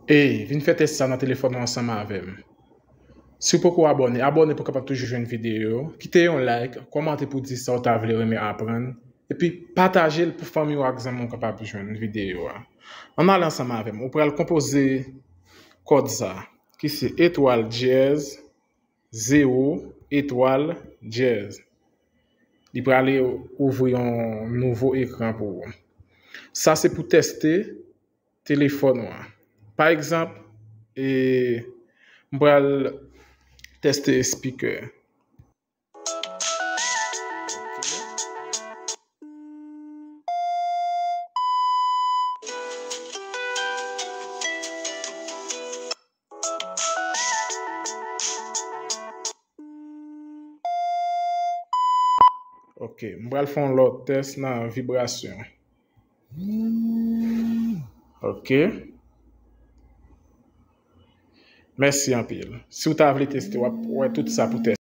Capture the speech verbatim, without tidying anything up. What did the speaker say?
Ey, vin fè tès sa nan telefòn ou ansanm avè m. Si w poko abòne, abòne pou w kapab toujou jwenn videyo yo. Kite yon like, kòmante pou di sa w ta vle renmen aprann. Epi pataje l pou fanmi w ak zanmi w kapab jwenn videyo a. Ann ale ansanm avè m. Ou pral konpoze kòd sa, ki se etwal dyèz zewo etwal dyèz. Li prale ouvri yon nouvo ekran pou ou. Sa se pou tèste telefòn ou an. Pa egzanp, e, m pral tèste speaker. Ok, m pral fè yon lòt tès nan vibrasyon. Ok. Mèsi anpil. Si w ta vle teste, w ap wè tout sa pou teste.